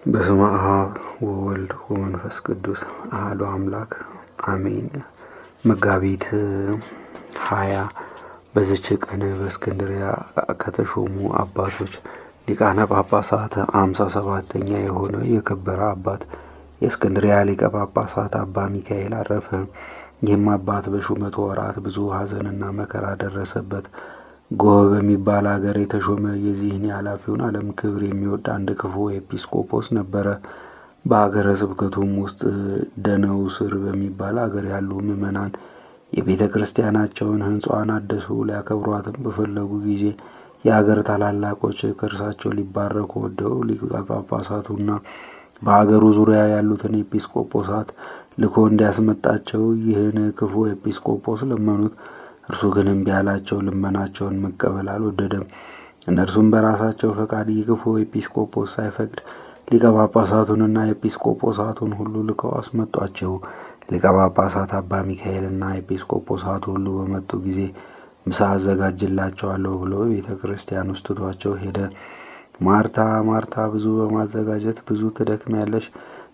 በስመ አብ ወወልድ ወመንፈስ ቅዱስ አሐዱ አምላክ አሜን። መጋቢት 20 በዚች ቀን በእስክንድርያ ከተሾሙ አባቶች ሊቃነ ጳጳሳት 57ኛ የሆነ የከበረ አባት የእስክንድርያ ሊቀ ጳጳሳት አባ ሚካኤል አረፈ። ይህም አባት በሹመቱ ወራት ብዙ ሐዘንና መከራ ደረሰበት። ጎህ በሚባል አገር የተሾመ የዚህን የኃላፊውን ዓለም ክብር የሚወድ አንድ ክፉ ኤጲስቆጶስ ነበረ። በሀገረ ስብከቱም ውስጥ ደነውስር በሚባል አገር ያሉ ምዕመናን የቤተ ክርስቲያናቸውን ሕንጻዋን አደሱ። ሊያከብሯትም በፈለጉ ጊዜ የአገር ታላላቆች ከእርሳቸው ሊባረኩ ወደው ሊቀ ጳጳሳቱና በአገሩ ዙሪያ ያሉትን ኤጲስቆጶሳት ልኮ እንዲያስመጣቸው ይህን ክፉ ኤጲስቆጶስ ለመኑት። እርሱ ግን እምቢ አላቸው። ልመናቸውን መቀበል አልወደደም። እነርሱም በራሳቸው ፈቃድ ይህ ክፉ ኤጲስቆጶስ ሳይፈቅድ ሊቀ ጳጳሳቱንና ኤጲስቆጶሳቱን ሁሉ ልከው አስመጧቸው። ሊቀ ጳጳሳት አባ ሚካኤልና ኤጲስቆጶሳቱ ሁሉ በመጡ ጊዜ ምሳ አዘጋጅላቸዋለሁ ብሎ ቤተ ክርስቲያን ውስጥ ትቷቸው ሄደ። ማርታ ማርታ ብዙ በማዘጋጀት ብዙ ትደክሚያለሽ፣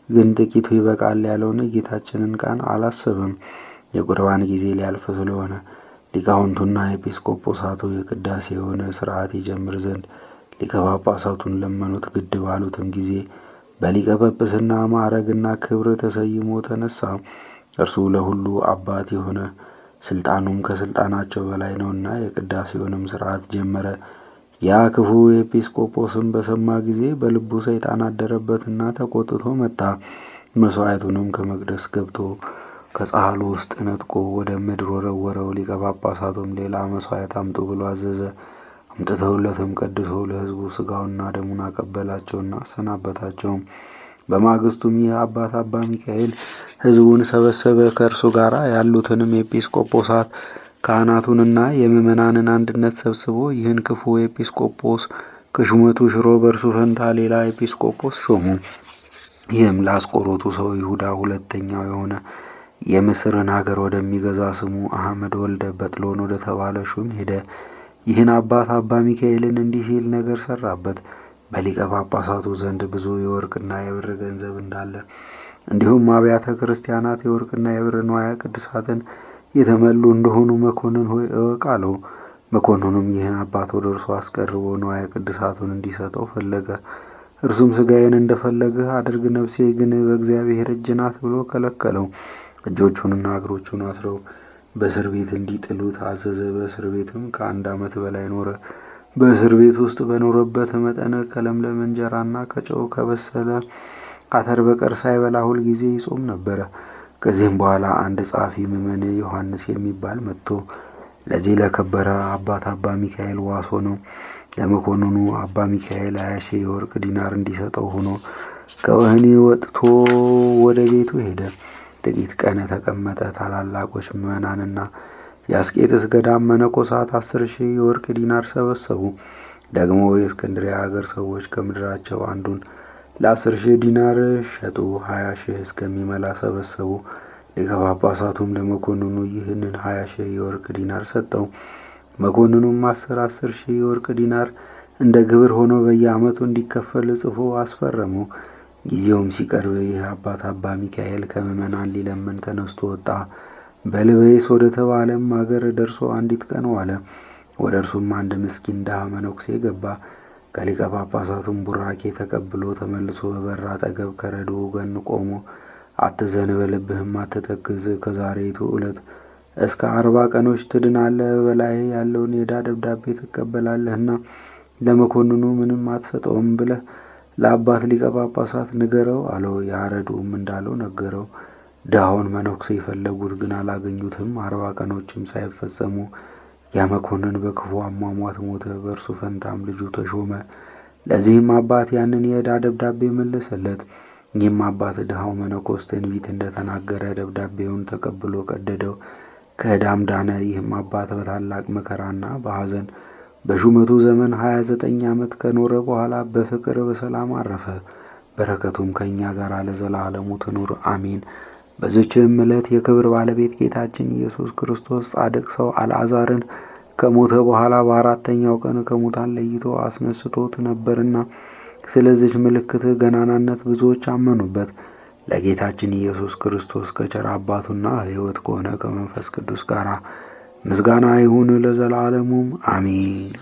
ግን ጥቂቱ ይበቃል ያለውን የጌታችንን ቃል አላሰበም። የቁርባን ጊዜ ሊያልፍ ስለሆነ ሊቃውንቱና ኤጲስቆጶሳቱ የቅዳሴውን ሥርዓት ይጀምር ዘንድ ሊቀ ጳጳሳቱን ለመኑት። ግድ ባሉትም ጊዜ በሊቀ ጵጵስና ማዕረግና ክብር ተሰይሞ ተነሳ። እርሱ ለሁሉ አባት የሆነ ስልጣኑም ከስልጣናቸው በላይ ነውና የቅዳሴውንም ሥርዓት ጀመረ። ያ ክፉ ኤጲስቆጶስም በሰማ ጊዜ በልቡ ሰይጣን አደረበትና ተቆጥቶ መጣ። መሥዋዕቱንም ከመቅደስ ገብቶ ከጻሕሉ ውስጥ ነጥቆ ወደ ምድር ወረወረው። ሊቀ ጳጳሳቱም ሌላ መሥዋዕት አምጡ ብሎ አዘዘ። አምጥተውለትም ቀድሶ ለሕዝቡ ሥጋውንና ደሙን አቀበላቸውና አሰናበታቸው። በማግስቱም ይህ አባት አባ ሚካኤል ሕዝቡን ሰበሰበ። ከእርሱ ጋር ያሉትንም ኤጲስቆጶሳት ካህናቱንና የምዕመናንን አንድነት ሰብስቦ ይህን ክፉ ኤጲስቆጶስ ከሹመቱ ሽሮ በእርሱ ፈንታ ሌላ ኤጲስቆጶስ ሾሙ። ይህም ለአስቆሮቱ ሰው ይሁዳ ሁለተኛው የሆነ የምስርን ሀገር ወደሚገዛ ስሙ አህመድ ወልደ በጥሎን ወደ ተባለ ሹም ሄደ። ይህን አባት አባ ሚካኤልን እንዲህ ሲል ነገር ሰራበት። በሊቀ ጳጳሳቱ ዘንድ ብዙ የወርቅና የብር ገንዘብ እንዳለ እንዲሁም አብያተ ክርስቲያናት የወርቅና የብር ንዋየ ቅድሳትን የተመሉ እንደሆኑ መኮንን ሆይ እወቅ አለው። መኮንኑም ይህን አባት ወደ እርሱ አስቀርቦ ንዋየ ቅድሳቱን እንዲሰጠው ፈለገ። እርሱም ስጋዬን እንደፈለግህ አድርግ፣ ነፍሴ ግን በእግዚአብሔር እጅ ናት ብሎ ከለከለው። እጆቹንና እግሮቹን አስረው በእስር ቤት እንዲጥሉት አዘዘ። በእስር ቤትም ከ1 ዓመት በላይ ኖረ። በእስር ቤት ውስጥ በኖረበት መጠን ከለምለም እንጀራና ከጨው ከበሰለ አተር በቀር ሳይበላ ሁል ጊዜ ይጾም ነበረ። ከዚህም በኋላ አንድ ጸሐፊ ምዕመን ዮሐንስ የሚባል መጥቶ ለዚህ ለከበረ አባት አባ ሚካኤል ዋስ ሆነው ለመኮንኑ አባ ሚካኤል 20,000 የወርቅ ዲናር እንዲሰጠው ሆኖ ከወህኒ ወጥቶ ወደ ቤቱ ሄደ። ጥቂት ቀን ተቀመጠ። ታላላቆች ምዕመናንና የአስቄጥስ ገዳም መነኮሳት 10,000 የወርቅ ዲናር ሰበሰቡ። ደግሞ የእስክንድርያ ሀገር ሰዎች ከምድራቸው አንዱን ለ10,000 ዲናር ሸጡ። 20,000 እስከሚመላ ሰበሰቡ። ሊቀ ጳጳሳቱም ለመኮንኑ ይህንን 20,000 የወርቅ ዲናር ሰጠው። መኮንኑም 10 10 ሺህ የወርቅ ዲናር እንደ ግብር ሆኖ በየዓመቱ እንዲከፈል ጽፎ አስፈረመው። ጊዜውም ሲቀርብ ይህ አባት አባ ሚካኤል ከምዕመናን ሊለምን ተነስቶ ወጣ። በልበይስ ወደ ተባለም አገር ደርሶ አንዲት ቀን ዋለ። ወደ እርሱም አንድ ምስኪን ድሃ መነኩሴ ገባ። ከሊቀ ጳጳሳቱም ቡራኬ ተቀብሎ ተመልሶ በበር አጠገብ ከረድኡ ጎን ቆሞ አትዘን፣ በልብህም አትተክዝ፣ ከዛሬይቱ ዕለት እስከ 40 ቀኖች ትድናለህ፣ በላይ ያለውን የዕዳ ደብዳቤ ትቀበላለህና ለመኮንኑ ምንም አትሰጠውም ብለህ ለአባት ሊቀ ጳጳሳት ንገረው አለው። ያረዱም እንዳለው ነገረው። ድሃውን መነኩሴ የፈለጉት ግን አላገኙትም። 40 ቀኖችም ሳይፈጸሙ ያ መኮንን በክፉ አሟሟት ሞተ። በእርሱ ፈንታም ልጁ ተሾመ። ለዚህም አባት ያንን የዕዳ ደብዳቤ መለሰለት። ይህም አባት ድሃው መነኮስ ትንቢት እንደተናገረ ደብዳቤውን ተቀብሎ ቀደደው፣ ከዕዳም ዳነ። ይህም አባት በታላቅ መከራና በሐዘን በሹመቱ ዘመን 29 ዓመት ከኖረ በኋላ በፍቅር በሰላም አረፈ። በረከቱም ከእኛ ጋር ለዘላለሙ ትኑር አሜን። በዚችም ዕለት የክብር ባለቤት ጌታችን ኢየሱስ ክርስቶስ ጻድቅ ሰው አልዓዛርን ከሞተ በኋላ በአራተኛው ቀን ከሙታን ለይቶ አስነስቶት ነበርና ስለዚች ምልክት ገናናነት ብዙዎች አመኑበት። ለጌታችን ኢየሱስ ክርስቶስ ከቸር አባቱና ሕይወት ከሆነ ከመንፈስ ቅዱስ ጋር ምስጋና ይሁን ለዘላለሙም አሜን።